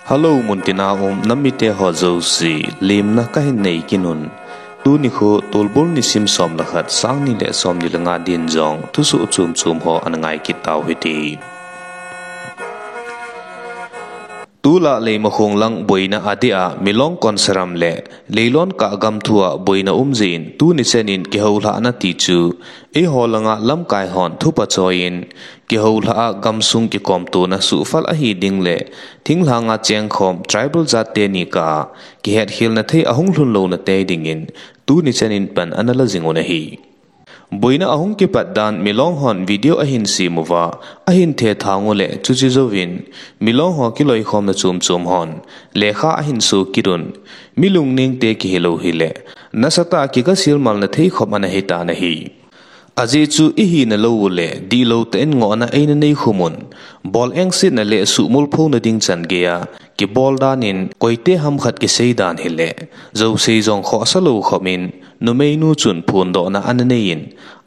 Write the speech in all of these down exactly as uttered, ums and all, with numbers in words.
Hello, muntina um nam mite ho jouse, lemna kahin nei kit un. Tuni khu Tolbol nisim som le khat, sang ni le som ni le nga din jong thusoh chom chom ho ana ngai kit tau hite. Tulai Leimakhong lang boina adeh a, Milong Konsaram le Leilon kah gam thu a boina um jeh in, tuni chen in kihoulhah na ti chu, eiho langa lamkai hon thupha choi in, kihoulhah a gamsung kikomtona suhfel ahi ding le, thinglhang a chengkhom tribal jat teni kah a, kihetkhelna thei ahung lhun louna tei ding in, tuni chen in pan ana la jing un ahi. Boina ahung kipat dan Milong hon video ahin sem uva, ahin thethang u le, chuche jouvin Milong ho kiloikhomna chom chom hon lekha ahin so kit un, mi lungneng te kihi lou hile, nasatah a kikah silmal na thei khop ana hi tan ahi. Ajeh chu ihina lou u le, dihlou tah in ngohna eina nei khum un, bol engsetna le suhmol phona ding chan gei a, kibol dan in koite ham khat kisei dan hile, jouse jong khohsa lou khop in, numeinu chun phondohna ana nei in,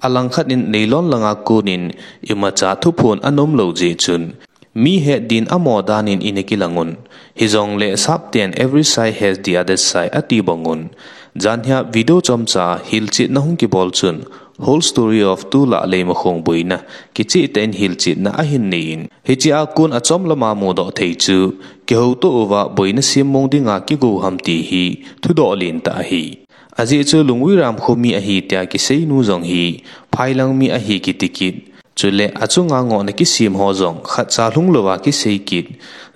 alangkhat in Leilon langa kon in imacha thuphon ana um lou jeh chun, mi het din amo dan in ina kilang un. Hijongle sapten every side has the other side ati bang un. Jan hia video chomcha hilchetna hung kibol chun, Whole Story of Tulai Leimakhong boina kicheh tah in hilchetna ahin nei in, hiche a kon achom lama mudoh thei chu, kihouto uva boina sem mong dinga kigo ham ti hi thudoh lentah ahi. Ajeh chu Lungwiram kho mi ahi tia kiseinu jong hi, phailang mi ahi kiti kit. Chule achunga ngohna kisem ho jong khatcha lhung louva kisei kit.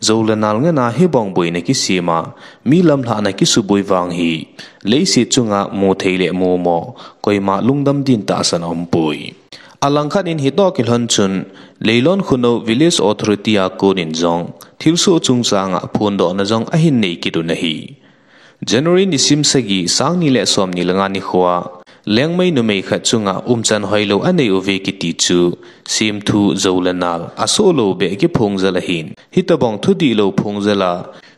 Jou le nal ngen a hibang boina kisem a, mi lamlhahna kisuboi vang hi, leiset chunga mu thei le mumo, koima lungdam din tahsan aumpoi. Alangkhat in hitoh kilhon chun, Leilon Khunou Village Authority a kon in jong, thilsoh chungchang a phondohna jong ahin nei kit un ahi. January nisim sagi, sang ni le som ni le nga nikho a, Liangmai numei khat chunga umchan hoilou anei uve kiti chu, semthu jou le nal asoh lou beh kiphongjal ahin, hitobang thu dihlou phongjal a,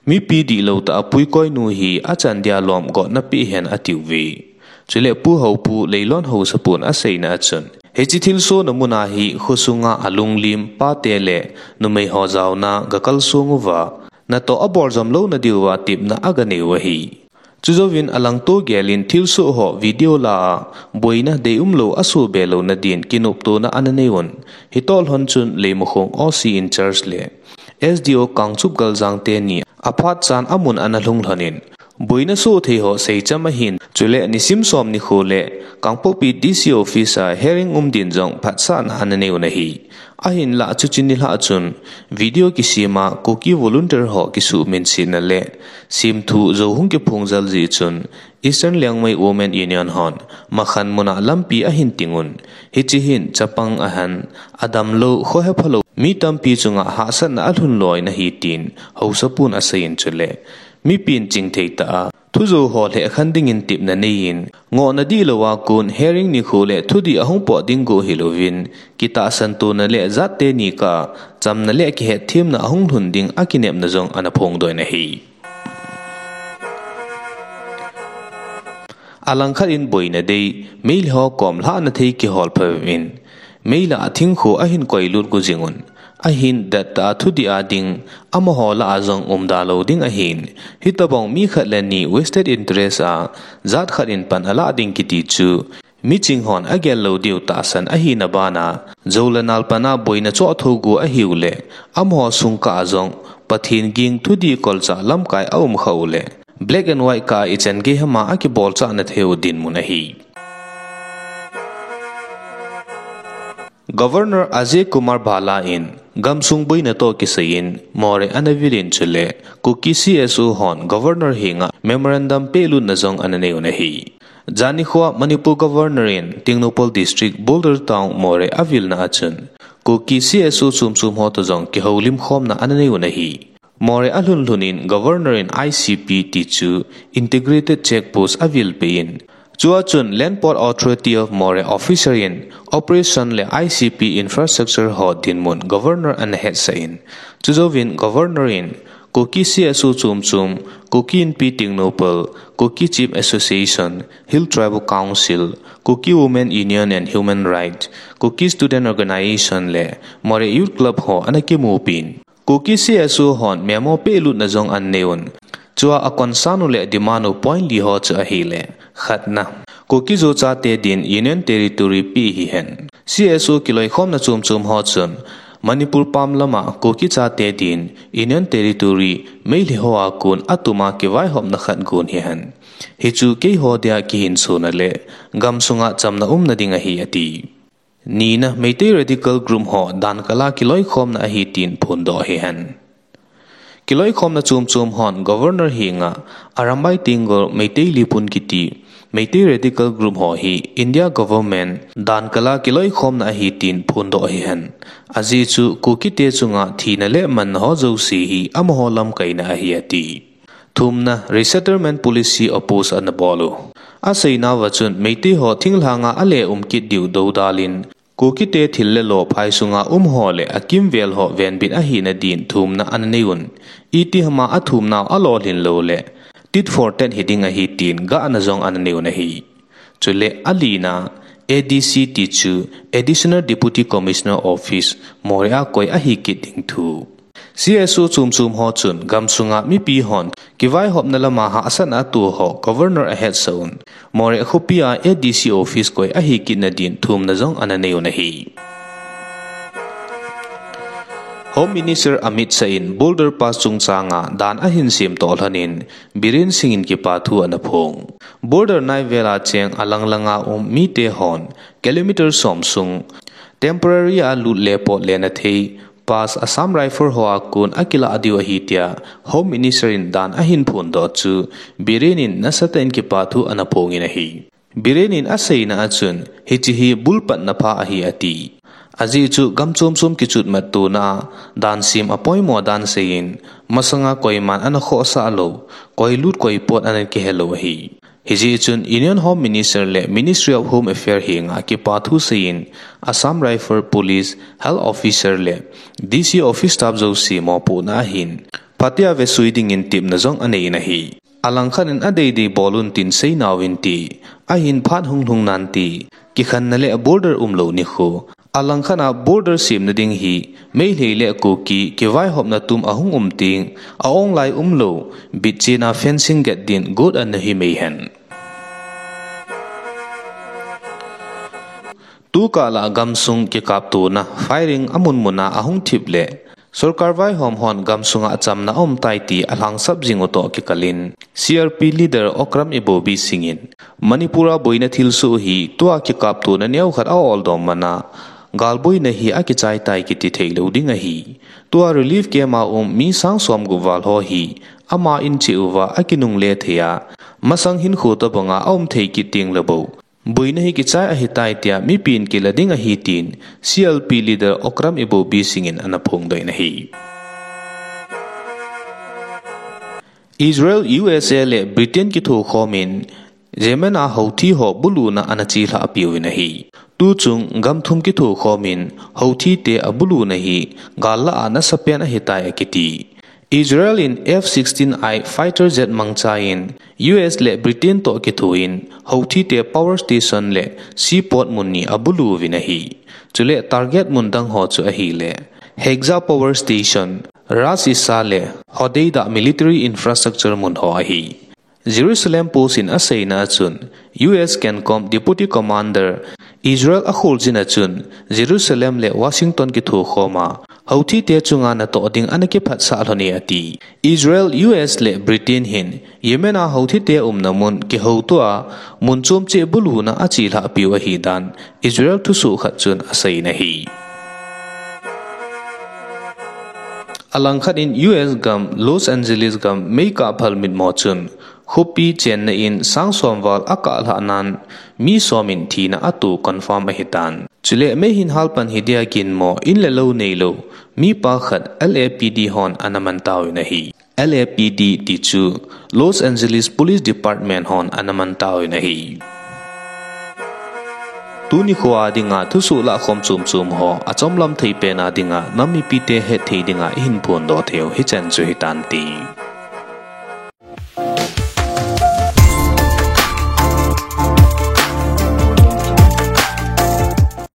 mipi dihlou tah a puikoinu hi achan dia lom gotna peh hen atiuve. Chule Pu Haopu, Leilon haosapun aseina a chun, hiche thilsohna muna hi khosunga alunglim pate le numei ho jaona gakalsong uva, natoh aboljom louna diuva tepna aganei u ahi. Chujouvin alangto gel in thilsoh ho video la a, boina deium lou asoh be louna din kinoptona ana nei un. Hitoh lhon chun Leimakhong O C in charge le S D O Kangchup Galjang teni aphat chan amun ana lhung lhon in, boina soh thei ho seicham ahin, chule nisim som nikho le Kangpokpi D C office a hearing um din jong phatsahna ana nei un ahi. Ahinlah chuche nilhah chun video kisem a Kuki volunteer ho kisuhminsetna le semthu jou hung kiphongjal jeh chun Eastern Liangmai Women Union hon Makhan muna lampi ahin ting un, hiche hin chapang ahin, adamlou, kho hephalou mi tampi chunga hahsatna alhun loina ahi tin haosapun aseiyin chule mipin chingthei tah a thujou ho lheh khen dingin tepna neiyin, ngohna dihlou a kon hearing nikho le thudih ahung pot ding go hilouvin, kitahsan tona le jat teni kah a chamna le kihetthemna ahung lhun ding akinepna jong ana phongdoh in ahi. Alangkhat in boina dei, meilhei ho kom lhahna thei kihol phabep in, meilah a thingkho ahin koilut go jing un, ahin dettah a thudih a ding, amaho lah a jong umda lou ding ahin, hitobang mi khat le ni vested interest a jat khat in pan alah ding kiti chu, miching hon agel lou diu tahsan ahina bana, jou le nal pan a boina choh thou go ahiu le, amaho sung kah a jong Pathen ging thudih kolchah lamkai aum khah u le, black and white kah a ichan gei hama akibolchahna thei u dinmun ahi. Governor Ajay Kumar Bhalla in gamsung boina toh kisaiyin Moreh ana vil in chule Kuki C S O hon Governor henga memorandum pelutna jong ana nei un ahi. Jan nikho a Manipur Governor in Tengnoupal District, Border Town Moreh avilna a chun Kuki C S O chom chom ho toh jong kihoulim khomna ana nei un ahi. Moreh alhun lhun in Governor in I C P ti chu Integrated Check Post avil peh in, chua chun Land Port Authority of Moreh officer in operation le I C P infrastructure ho dinmun Governor ana hetsah in, chujouvin Governor in Kuki C S O chom chom, Kuki Inpi Tengnoupal, Kuki Chief Association, Hill Tribal Council, Kuki Women Union and Human Rights, Kuki Student Organization le Moreh Youth Club ho ana kimupi in, Kuki C S O hon memo pehlutna jong ananei un. Chua aconcern u le demand u point li ho chu ahile. Khatna, Kuki-Zo chate din Union Territory pe hihen. C S O kiloikhomna chomchom ho chun Manipur pam lama Kuki chate din Union Territory Meitei ho a kon atuma kivaihopna khat gon hihen. Hichu keiho dia kihinsona le gamsunga chamna umna ding ahi ati. Nina, Meitei radical group ho dankala kiloikhomna ahi tin phondoh hihen. Kiloikhomna chomchom hon Governor henga Arambai Tenggol Meitei Leepun kiti Meitei radical group ho hi India government dankala kiloikhomna ahi tin phondoh hihen. Ajeh chu Kukite chunga thina le manna ho jouse hi amaho lamkaina ahi ati. Thumna, resettlement policy oppose anabol u. Aseinauva chun Meitei ho thinglhanga ale um kit diu doudal in, Kukite thil le lo phai sunga um ho le akimvel ho venbit ahina din thumna ananei un. Itihama athumnau alolhin lou le tit for tat hiding ahi tin gahna jong ananei un ahi. Chule alina, A D C tichu Additional Deputy Commissioner Office Moreh a koi ahi kit ding thu. C S O chomchom ho chun gamsunga mipi hon kivaihopna lama hahsatna atoh ho Governor ahetsah un. Moreh khopia A D C office koi ahi kitna din thumna jong ananei un ahi. Home Minister Amit Shah in Border Pass chungchanga dan ahin semtoh lhonin Biren Singh in kipathu anaphong. Border naivela cheng alanglanga um mite hon kilometer som sung temporary a lut le pot lena thei pass Assam Rifle ho a kon akilah diu ahi tia Home Minister in dan ahin phondoh chu Biren in nasatah in kipathu anaphongin ahi. Biren in aseina a chun hiche hi bulpatna pha ahi ati. Ajeh chu gam chomchom kichutmat tona a dansem apoimo dan seiyin masanga koiman anakhohsah lou, koi lut koi pot anakihe lou ahi. Hijeh chun Union Home Minister le Ministry of Home Affairs henga kipathu seiyin Assam Rifle, Police, Health Officer le D C office staff jouse mopohna ahin phatea vesui dingin tepna jong aneiyin ahi. Alangkhat in adeidei bol untin seinauvinte, ahin phat hunglhung nante, kikhenna le border umlou nikho. Alangkhat a border semna ding hi Meitei le Kuki kivaihopna tum ahung um teng, a-onglai umlou bit chena fencing get din got anahi meihen. Tukah lah gamsung kikaptona firing amun muna ahung thip le sorkar vaihom hon gamsunga achamna aumtai ti alhangsap jing u toh kikalin C R P leader Okram Ibobi Singh in Manipur a boina thilsoh hi tua kikaptona neokhat a-oldom mana galboina hi akichaitai kiti theilou ding ahi. Tua relief camp a um mi sang somgup val ho hi ama in cheh uva akinungle thei a, masang hinkho tobanga aum thei kit teng le bou boina hi kichai ahitai tia mipin kila ding ahi tin C R P leader Okram Ibobi Singh in anaphongdoh in ahi. Israel, U S A le Britain kithokhomin Yemen a Houthi ho buluna anachelhah peuvin ahi. Tuchung gam thum kithokhomin Houthi te abuluna hi gal lah a nasapen ahitai akiti. Israel in F sixteen I fighter jet mangchan U S le Britain toh kithoin Houthi te power station le seaport mun ni abulu uvin ahi. Chule target mun dang ho chu ahile Hezbollah power station, Ras Isa le Hodeidah military infrastructure mun ho ahi. Jerusalem Post in aseina achun, U S CENTCOM Deputy Commander Israel akholjin achun, Jerusalem le Washington kithokhoma Houthi te chunga natoh ding anakiphatsah lhone ati. Israel, U S le Britain hin Yemen a Houthi te umna mun kihoutoa mun chom cheh buluna achelhah peu ahidan Israel thusoh khat chun aseiyin ahi. Alangkhat in U S gam Los Angeles gam meikah phal mitmo chun khopi chenna in sang som val akah lhah nan mi som in thina ato confirm ahitan. Chule mei hin halpan hidia ginmo in le lou neilou mipa khat L A P D hon anaman tauvin ahi. L A P D tichu Los Angeles Police Department hon anaman tauvin ahi. Tuni khoa dinga thusoh lahkhom chomchom ho achomlam thei pena dinga nam mipite hetthei dinga ihin phondoh theiu hichan chu hitante.